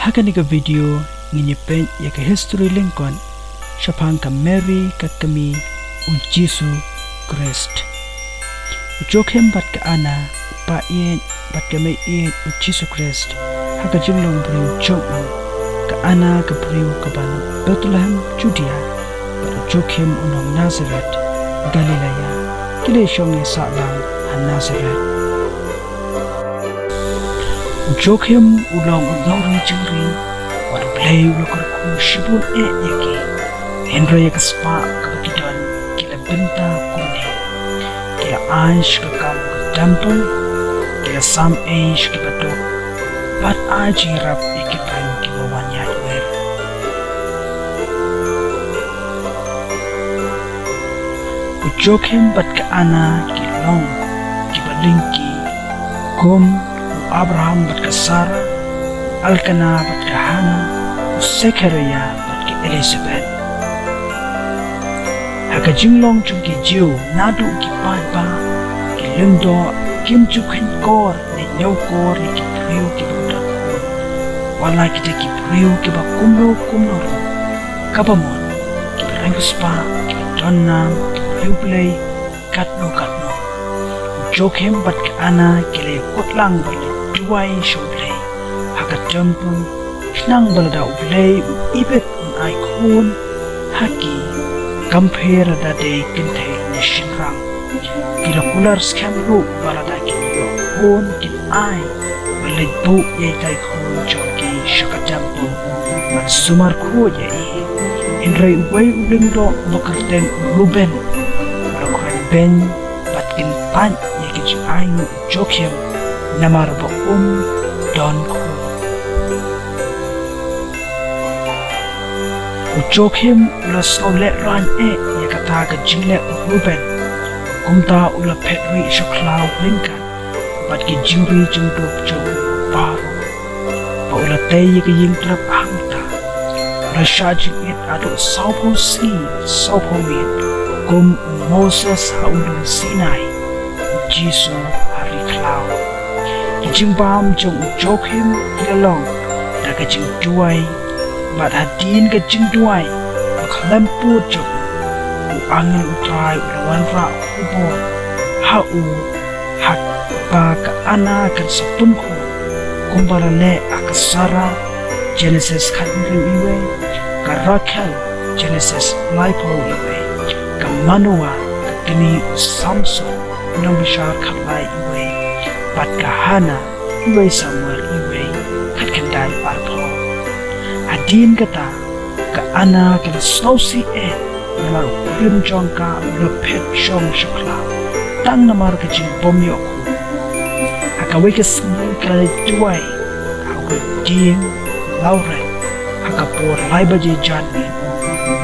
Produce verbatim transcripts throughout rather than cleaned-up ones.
Ha kane ka video ngin ïa peit ïa ka history lyngkot shaphang ka Mary ka kmie u Jisu Khrist. U Joachim bad ka Anna, u kpa ïeit bad ka mei ïeit u Jisu Khrist, ha ka jinglong briew jong u. Ka Anna ka briew kaba na Bethlehem Judea, bad u Joachim u nong Nazareth, Galilaia. Ki la shong ïa sah lang ha Nazareth. U Joachim u long u nongri jingri, bad U Blei u la kyrkhu shibun eh ïa ki. Hynrei ïa ka spah kaba ki don ki la bynta kumne. Ki la ai sha ka kam ka temple, ki la sam ei sha kiba duk, bad ai jingïarap ïa ki briew kiba wan ïaid wer. U Joachim bad ka Anna ki long kiba lyngkhi, kum u Abraham bad ka Sara, u Elkana bad ka Hana, u Sekharia bad ka Elisabeth. Ha ka jinglong jong ki Jiw, naduh ki paidbah, ki lyngdoh kim ju kheiñ kor ne ñiew kor ïa ki briew kiba don khun, wat la kita ki briew kiba kumno kumno ruh. Kaba mut, ki riewspah, ki don nam, ki briew Blei, katno katno. U Joachim bad ka Anna ki la ïakut lang bad la duwai sha U Blei ha ka temple, khnang ba lada U Blei u ibit un ai khun ha ki, kam pher lada dei kynthei ne shynrang. Ki la kular skhem ruh ba lada kin ïoh khun kin ai ban leit buh ïa itai i khun jong ki sha ka temple ban sumar khuid ïa i. Hynrei uwei u lyngdoh uba kyrteng u Reuben u la kren beiñ bad kyntait ïa ka jingainguh u Joachim namar ba um don khun. U Joachim u la sngewlehraiñ eh ïa kata ka jingleh u Reuben. Kumta u la phet rieh sha khlaw ryngkat bad ki jingri jingdup jong u baroh, ba u la tei ïa ka ïing trep hangta. U la shah jingit haduh sawphew sngi sawphew miet, kum u Moses ha u lum Sinai, u Jisu ha ri khlaw. Ki jingbam jong u Joachim ki la long da ka jingduwai, bad hadien ka jingduwai bakhlem pud jong u, u angel u Trai u la wanrah khubor ha u, ha kaba ka Anna kan sa pun khun, kumba la leh ha ka Sara, Genesis khathynriew iwei, ka Rakhel, Genesis laiphew iwei, ka Manoah, ka kmie u Samson, Nongbishar khatlai iwei, bad ka Hana, iwei Samuel iwei, khatkhyndai arphew. Hadien kata, ka Anna ka la sngewsih eh, namar u kurim jong ka u la phet shong sha khlaw, tang namar ka jingbym ïoh khun. Ha kawei ka sngi ka la leit duwai ha u dieng Laurel ha ka por lai baje janmiet,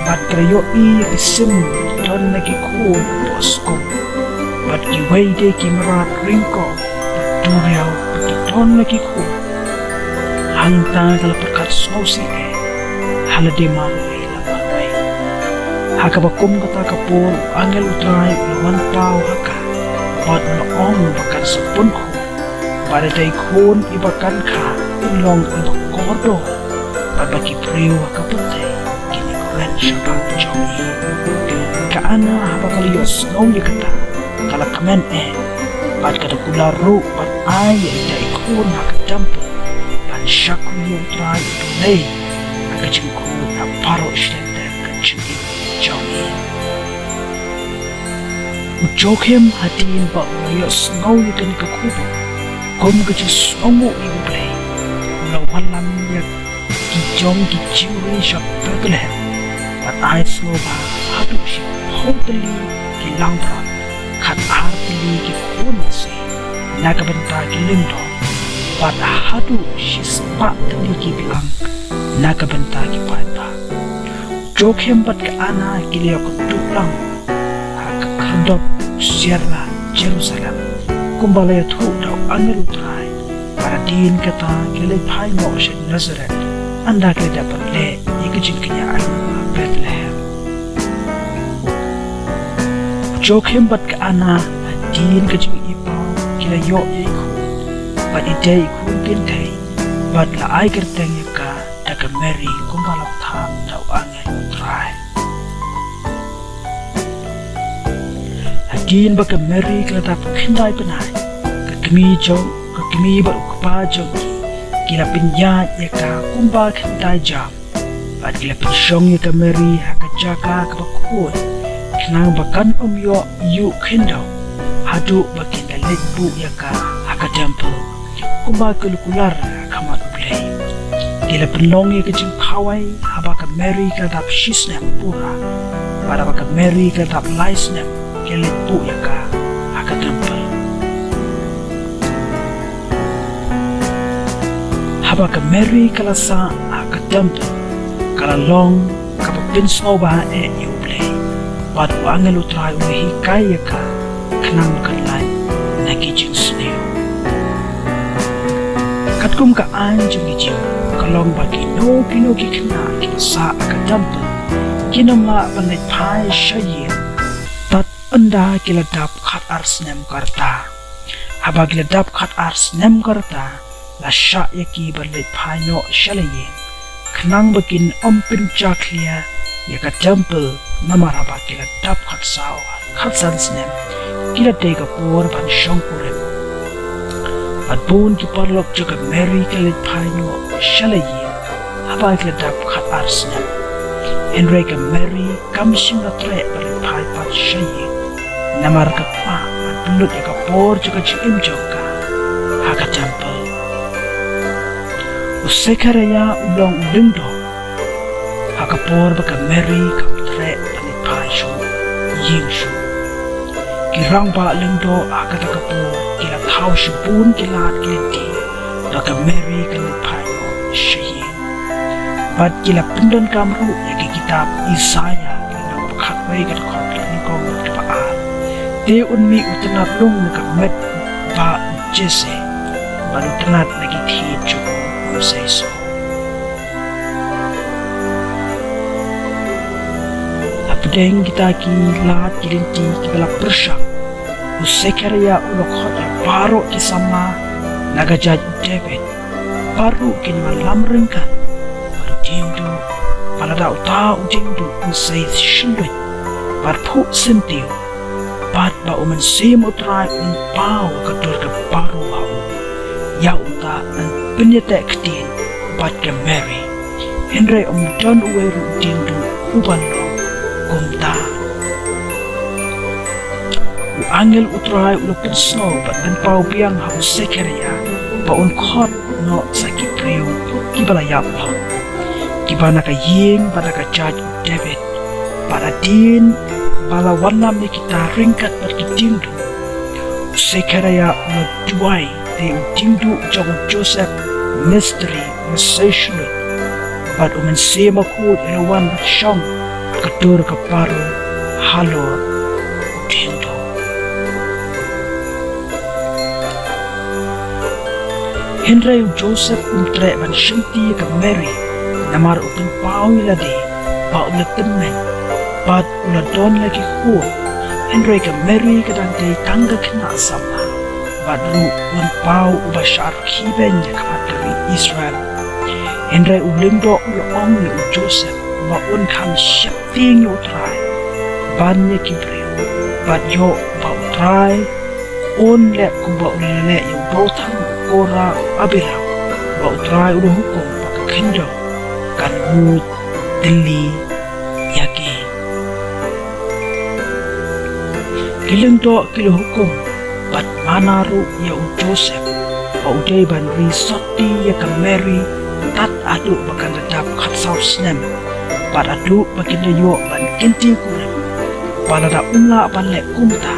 bad ka la ïohi ïa ki sim ba don la ki khun hapoh skum, bad kiwei de ki mrad ryngkoh bad duriaw ba ki don la ki khun. Hangta ka la pyrkhat sngewsih eh, ha lade marwei lane marwei. Ha kaba kum kata ka por u angel u Trai u la wan paw ha ka, bad u la ong ba kan sa pun khun, bad ïa itai i khun iba kan kha un long iba kordor, bad ba ki briew ha ka pyrthei kin ïakren shaphang jong i. Ka Anna haba ka la ïohsngew ïa kata, ka la kmen eh, bad ka da kular ruh ban ai ïa itai i khun ha ka temple ban shakri ïa u Trai U Blei ha ka jingkhuid ha baroh shi teng teng ka jingim jong i. U Joachim hadien ba u la ïohsngew ïa kane ka khubor, kum ka jingsngewnguh ïa U Blei, u la wallam ïa ki jong ki jingri sha Bethlehem, bad ai sngewbha haduh shiphew tylli ki langbrot, khatar tylli ki khun masi na ka bynta ki lyngdoh, bad haduh shispah tylli ki biang na ka bynta ki paidbah. Joachim bad ka Anna ki la ïakynduh lang ha ka khyrdop u sierra Jerusalem, kumba la ïathuh da u angel u Trai. Bad hadien kata ki la leit phai noh sha Nazareth, ynda ki la dep ban leh ïa ka jingkñia aïu ha Bethlehem. U Joachim bad ka Anna, hadien ka jingïohi paw, ki la ïoh ïa i khun, bad i dei i khun kynthei, bad la ai kyrteng ïa ka ka Mary kumba la phah da u angel U Trai. Hadien ba ka Mary ka la dap khyndai bnai, ka kmie jong, ka kmie bad u kpa jong ki, ki la pynïaid ïa ka kumba khyndai jam. Bad ki la pynshong ïa ka Mary ha ka jaka kaba khuid, khnang ba kan ym ïoh ïuh khyndew, haduh ba kin da leit buh ïa ka ha ka temple, kumba ka la kular ha khmat U Blei. Ki la pynlong ïa ka jingkhawai haba ka Mary ka la dap shisnem pura, bad haba ka Mary ka la dap lai snem, ki la leit buh ïa ka ha ka temple. Haba ka Mary ka la sah ha ka temple, ka la long kaba pynsngewbha eh ïa U Blei. Bad u angel U Trai u la hikai ïa ka, khnang ba kan lait na ki jingsniew. Katkum ka aiñ jong ki Jiw, ka long ba kino kino ki khynnah kiba sah ha ka temple, kin ym lah ban leit phai sha ïing, tad ynda ki la dap khatar snem ka rta. Haba ki la dap khatar snem ka rta, la shah ïa ki ban leit phai noh sha la ïing, khnang ba kin ym pynjakhlia ïa ka temple, namar haba ki la dap khatsaw, khatsan snem, ki la dei ka por ban shongkurim. Bad bun ki paralok jong ka Mary ki la leit phai noh sha la ïing haba ki la dap khatar snem. Hynrei ka Mary kam shym la treh ban leit phai pat sha ïing, namar ka kwah ban pynlut ïa ka por jong ka jingim jong ka ha ka temple. U Sekharaïa u long u lyngdoh ha ka por ba ka Mary kam treh ban leit phai shuh ïing shuh. Ki rangbah lyngdoh ha kata ka por ki la thaw shibun ki lad ki lynti ba ka Mary kan leit phai noh sha ïing. Bad ki la pyndonkam ruh ïa ki kitab Isaïa, ki la nang ba khatwei ka dkhot ka nyngkong bad kaba ar: Te un mih u tnat lung na ka met u bah u Jesse, bad u tnat na ki thied jong u un seisoh. Hapdeng kita ki lad ki lynti kiba la pyrshang, u Sekharaïa u la khot ïa baroh ki samla na ka jaid u David, baroh kin wan lam ryngkat bad u diengduh, ba lada uta u diengduh un sei shynrut bad phuh syntiew, bad ba U Mynsiem U Trai un paw ha ka dur ka baroh ha u, ïa uta yn pynïateh ktien bad ka Mary. Hynrei ym don uwei ruh u diengduh uban long kumta. U angel U Trai u la pynsngew bad pynpaw biang ha u Sekharaïa ba un khot noh sa ki briew kiba la ïap lok, kiba na ka ïing bad na ka jaid u David, bad hadien ba la wallam ïa kita ryngkat bad ki diengduh, u Sekharaïa u la duwai, te u diengduh jong u Joseph Mistri u la sei shynrut, bad U Mynsiem Bakhuid u la wan ban shong ha ka dur ka baroh halor u diengduh. Hynrei u Joseph um treh ban shimti ïa ka Mary, namar u pynpaw ïa lade ba u la tymmen, bad u la don la ki khun. Hynrei ka Mary ka dang dei tang ka khynnah samla, bad ruh u nongpaw uba shah rkhie beiñ ha khmat ka ri Israel. Hynrei u lyngdoh u la ong ïa u Joseph ba un kham sheptieng ïa U Trai ban ïa ki briew, bad ïoh ba U Trai un leh kumba u la leh ïa u dohthang u Korah u Abiram, ba U Trai u la hukum ba ka khyndew kan muid tylli ïa ki. Ki lyngdoh ki la hukum bad mana ruh ïa u Joseph ba u dei ban ri sotti ïa ka Mary tad haduh ba kan da dap khatsaw snem, bad haduh ba kin da ïoh ban kyntiew kurim, ba lada um lah ban leh kumta,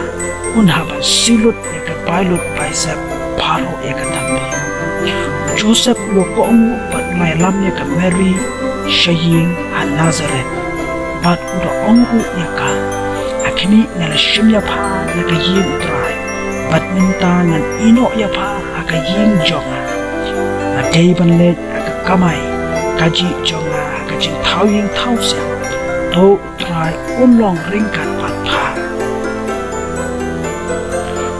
un hap ban siew lut ïa ka bailut baisep baroh ïa ka temple. U Joseph u la kohnguh bad u la ïalam ïa ka Mary sha ïing ha Nazareth, bad u la ong ruh ïa ka: Ha khmih, nga la shim ïaphan na ka ïing U Trai, bad mynta ngan ïehnoh ïaphan ha ka ïing jong nga. Nga dei ban leit ha ka kamai kajih jong nga ha ka jingthaw ïing thaw sem. To U Trai un long ryngkat bad pha.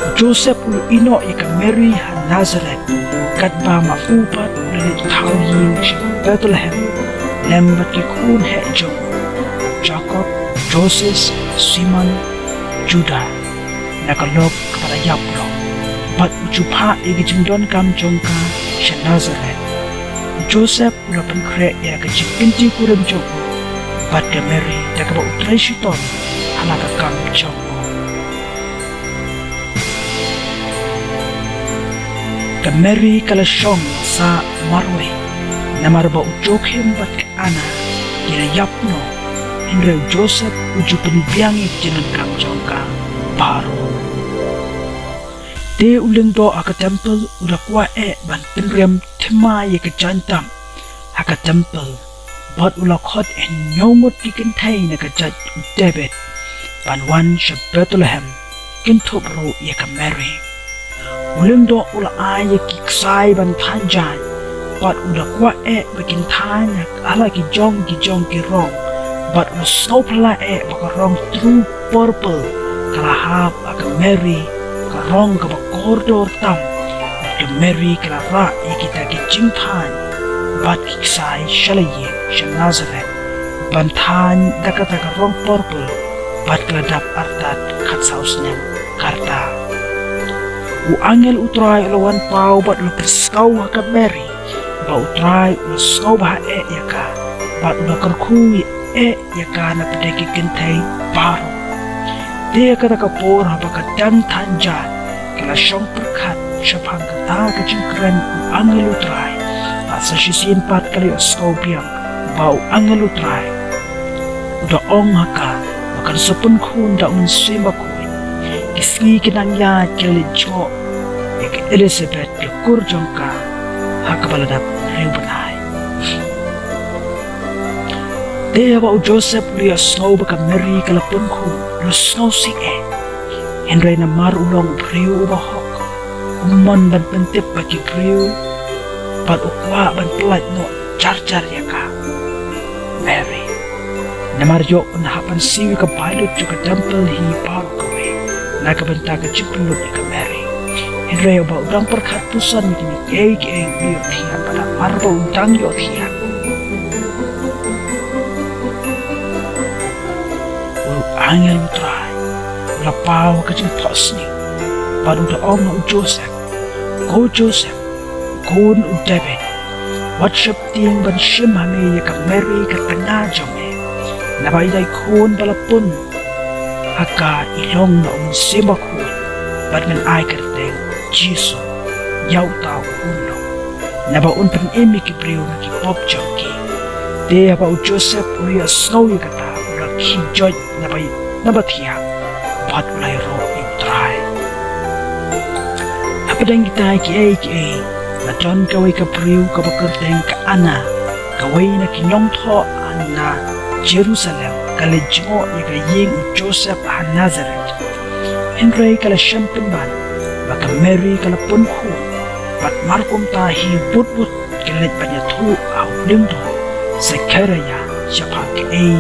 U Joseph u la ïehnoh ïa ka Mary ha Nazareth, katba ma u pat u la leit thaw ïing sha u Bethlehem lem bad ki khun heh jong u, Jakob, Joses, Simon, Judah, na ka lok kaba la ïap noh. Bad u ju phah ïa ka jingdonkam jong ka sha Nazareth. U Joseph u la pynkhreh ïa ka jingkynti kurim jong u bad ka Mary da kaba u trei shitom ha la ka kam jong u. Ka Mary ka la shong sah marwei, namar ba u Joachim bad ka Anna ki la ïap noh, hynrei u Joseph u ju pynbiang ïa ka jingdonkam jong ka baroh. Te u lyngdoh ha ka templ u la kwah eh ban pynrem thymmai ïa ka jaiñtam ha ka templ, bad u la khot hynñiew ngut ki kynthei na ka jait u David ban wan sha Bethlehem kynthup ruh ïa ka Mary. U lyngdoh u la ai ïa ki ksai ban thaiñ jaiñ, bad u la kwah eh ba kin thaiñ ha la ki jong ki jong ki rong, bad u la sngewphylla eh ba ka rong tru purple ka la hap ha ka Mary, ka rong kaba kordor tam. Bad ka Mary ka la rah ïa kita ki jingthaiñ bad ki ksai sha la ïing sha Nazareth ban thaiñ da kata ka rong purple, bad ka la dap artat khatsaw snem ka rta. U angel U Trai u la wan paw bad u la pyrshang ha ka Mary ba U Trai u la sngewbha eh ïa ka, bad u la kyrkhu eh ïa ka na pdeng ki kynthei baroh. Te ha kata ka por haba ka dang thaiñ jaiñ, ka la shong pyrkhat shaphang kata ka jingkren u angel U Trai. Bad sa shisien pat ka la ïohsngew biang ba u angel U Trai u da ong ha ka ba kan sa pun khun da U Mynsiem Bakhuid. Ki sngi ki nang ïaid ki la leit jngoh ïa ka Elizabeth ka kur jong ka ha kaba la dap hynriew bnai. Te haba u Joseph u la ïohsngew ba ka Mary ka la pun khun, u la sngewsih eh. Hynrei namar u long u briew uba hok, um mon ban pyntip ba ki briew, bad u kwah ban pyllait noh jar jar ïa ka Mary. Namar ïoh un hap ban siew ïa ka bai lut jong ka templ hi baroh kawei na ka bynta ka jingpynlut ïa ka Mary. Hynrei haba u dang pyrkhat puson ïa kine kiei kiei, u ïohthiah ba namar ba u dang ïohthiah, u angel U Trai u la paw ha ka jingphohsniew bad u da ong ha u Joseph, Ko Joseph, khun u David, wat sheptieng ban shim ha me ïa ka Mary ka tnga jong me, naba ïa i khun ba la pun ha ka i long na U Mynsiem Bakhuid, bad men ai kyrteng Jisu ïa uta u khun long, naba un pynim ïa ki briew na ki pop jong ki. Te haba u Joseph u la ïohsngew ïa kata, u la khih joit naba, naba thiah, bad u la ïaroh ïa U Trai. Hapdeng kita kiei kiei, la don kawei ka briew kaba kyrteng ka Anna, kawei na ki nongthoh na Jerusalem, ka leit jngoh ïa ka ïing u Joseph ha Nazareth. Hynrei ka la shem pynban ba ka Mary ka la pun khun, bad mar kumta hi bud bud ka leit ban ïathuh ha u lyngdoh Sekhariah shaphang kaei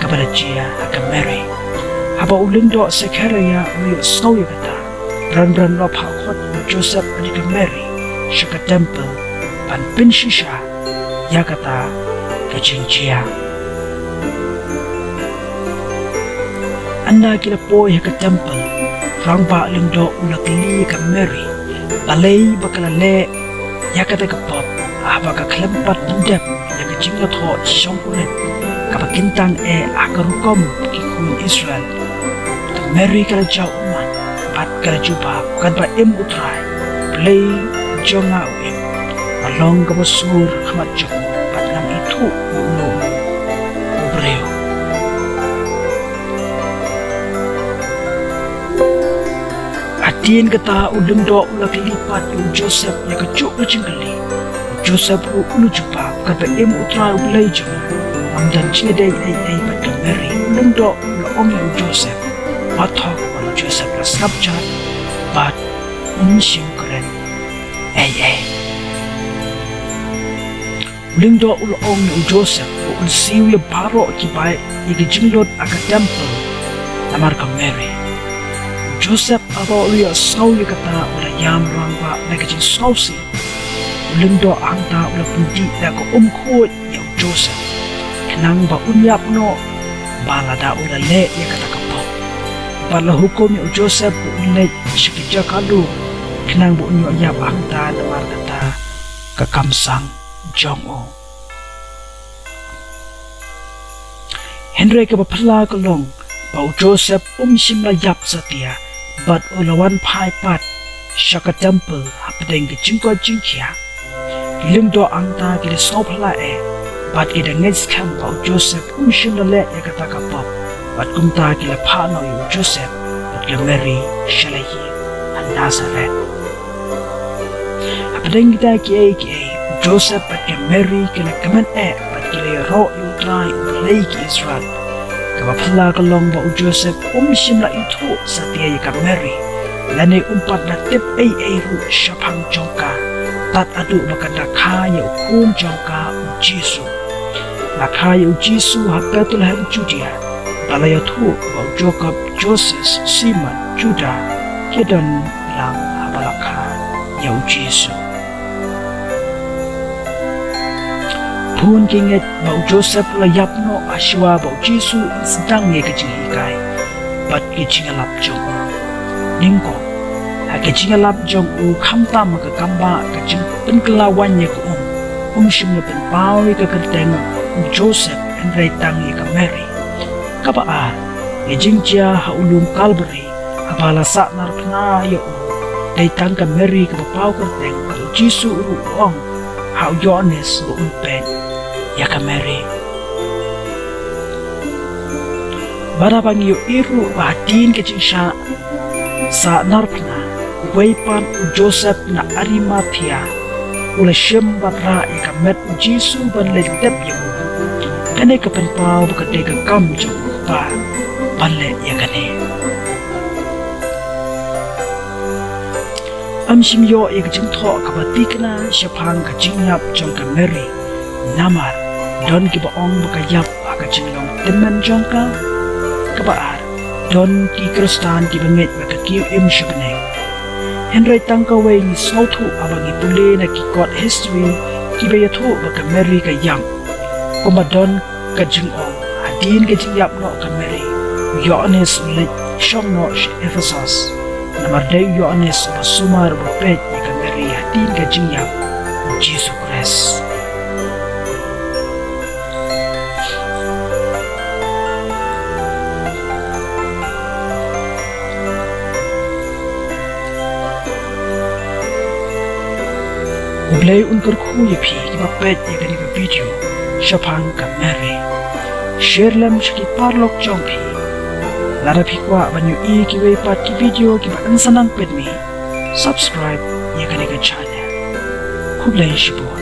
kaba la jia ha ka Mary. Haba u lyngdoh Sekhariah u la ïohsngew ïa kata, bran bran u la phah khot u Joseph bad ka Mary sha ka templ ban pynshisha ïa kata ka jingjia. Ynda ki la poi ha ka templ, rangbah lyngdoh u la kylli ïa ka Mary balei ba ka la leh ïa kata ka pop, haba ka khlem pat pyndep ïa ka jingïathoh shongkurim kaba kyntang eh ha ka rukom ki khun Israel. Te Mary ka la jaw ummat bad ka la jubab, Katba im U Trai, Blei jong nga u im, nga long kaba sngur ha khmat jong u, bad ngam ithuh ïa uno uno u briew. Hadien kata u lyngdoh u la kylli pat ïa u Joseph ïa kajuh ka jingkylli. U Joseph ruh u la jubab, Katba im U Trai U Blei jong nga, ngam don jingïadei ei ei bad ka Mary. U lyngdoh u la ong ïa u Joseph, wat hok. Bad u Joseph u la sngap jan bad um shym kren ei ei. U lyngdoh u la ong ïa u Joseph ba un siew ïa baroh ki bai ïa ki jinglut ha ka templ namar ka Mary. U Joseph haba u la ïohsngew ïa kata u la ïam rangbah na ka jingsngewsih. U U lyngdoh hangta u la pyndih da ka umkhuid ïa u Joseph, khnang ba un ïap noh, ba lada u la leh ïa kata ka pop. Bad la hukum ïa u Joseph ba un leit sha ki jaka lum, khnang ba un ïoh ïap hangta namar kata ka kam sang jong u. Hynrei kaba phylla ka long ba u Joseph um shym la ïap satia, bad u la wan phai pat sha ka temple hapdeng ka jingkoit jingkhiah. Ki lyngdoh hangta ki la sngewphylla eh, bad ki da ngeit skhem ba u Joseph um shym la leh ïa kata ka pop, bad kumta ki la phah noh ïa u Joseph bad ka Mary sha la ïing ha Nazareth. Hapdeng kita kiei kiei, u Joseph bad ka Mary ki la kmen eh bad ki la ïaroh ïa U Trai U Blei ki Israel. Kaba phylla ka long ba u Joseph um shym la ithuh satia ïa ka Mary, lane um pat la tip ei ei ruh shaphang jong ka, tad haduh ba kan da kha ïa u khun jong ka u Jisu. La kha ïa u Jisu ha Bethlehem Judea, ba la ïathuh ba u Jakob, Joses, Simon, Judah ki don lang haba la kha ïa u Jisu. Bun ki ngeit ba u Joseph u la ïap noh ha shuwa ba u Jisu un sdang ïa ka jinghikai bad ki jingïalap jong u. Nyngkong, ha ka jingïalap jong u khamtam ha ka kambah ka jingpynkylla waiñ ïa ka um, um shym la pynpaw ïa ka kyrteng u Joseph hynrei tang ïa ka Mary. Kaba ar, ïa ka jingjia ha u lum Kalbari, haba la sahnarphna ïa u, dei tang ka Mary kaba paw kyrteng, bad u Jisu ruh u ong ha u Ïoannis ba un peit ïa ka Mary. Bad haba ngi ïohi ruh ba hadien ka jingshah sahnarphna, uwei pat u Joseph na Arimathea, u la shim bad rah ïa ka met u Jisu ban leit tep ïa u. Kane ka pynpaw ba ka dei ka kam jong u Kpa ban leh ïa kane. Ym shym ïoh ïa ka jingthoh kaba thikna shaphang ka jingïap jong ka Mary, namar don kiba ong ba ka ïap ha ka jinglong tymmen jong ka. Kaba ar, don ki Khristan kiba ngeit ba ka kiew im sha bneng. Hynrei tang kawei ngi sngewthuh haba ngi pule na ki kot history kiba ïathuh ba ka Mary ka ïap. Kumba don ka jingong, hadien ka jingïap noh ka Mary, u Ïoannis u leit shong noh sha Ephesus. Namar dei u Ïoannis uba sumar uba peit ïa ka Mary hadien ka jingïap u Jisu Khrist. U Blei un kyrkhu ïa phi kiba peit ïa kane ka video shaphang ka Mary. Share lem sha ki paralok jong phi. Lada phi kwah ban ïohi kiwei pat ki video kiba yn sa nang pynmih, subscribe ïa kane ka channel. Khublei shibun.